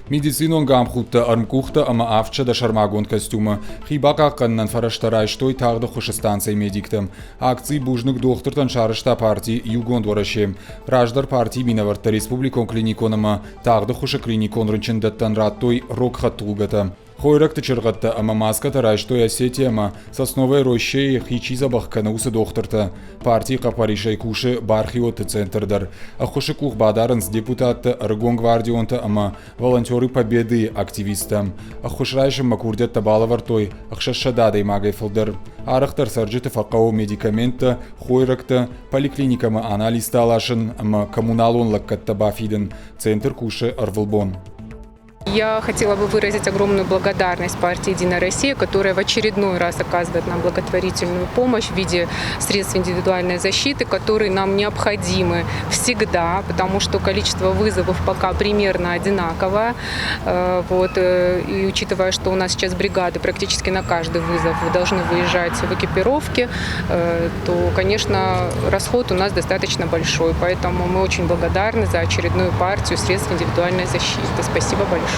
Медицинон гамхудтӕ, ӕрмкъухтӕ ӕмӕ 700 сӕрмагонд костюмы хи бахъахъхъӕнынӕн фӕрӕзтӕ райстой тагъд ӕххуысы станцӕйы медиктӕ. Акци «Бузныг дохтыртӕн» сарӕзта парти «Иугонд Уӕрӕсе». Раздӕр партийы минӕвӕрттӕ республикон клиникон ӕмӕ тагъд ӕххуысы клиникон рынчындӕттӕн радтой рог хӕдтулгӕтӕ. Хойрӕгты чыргъӕдтӕ ӕмӕ маскӕтӕ райстой Осетия ӕмӕ Сосновая Рощӕйы хи чи дзӕбӕх кӕны, уыцы дохтыртӕ. Партийы хъӕппӕрисӕй кусы бархиотты центр дӕр. Ӕххуысы къух бадарынц депутаттӕ, ӕрыгон гвардионтӕ ӕмӕ Волонтеры Победы-йы активисттӕ. Ӕххуыс райсынмӕ курдиӕттӕ балӕвӕрдтой 600 адӕймагӕй фылдӕр. Арӕхдӕр цӕрджыты фӕхъӕуы медикаменттӕ, хойрӕгтӕ, поликлиникӕмӕ анализтӕ аласын ӕмӕ коммуналон лӕггӕдтӕ бафидын. Центр кусы ӕрвылбон. Я хотела бы выразить огромную благодарность партии «Единая Россия», которая в очередной раз оказывает нам благотворительную помощь в виде средств индивидуальной защиты, которые нам необходимы всегда, потому что количество вызовов пока примерно одинаковое. Вот, и учитывая, что у нас сейчас бригады практически на каждый вызов должны выезжать в экипировке, то, конечно, расход у нас достаточно большой. Поэтому мы очень благодарны за очередную партию средств индивидуальной защиты. Спасибо большое.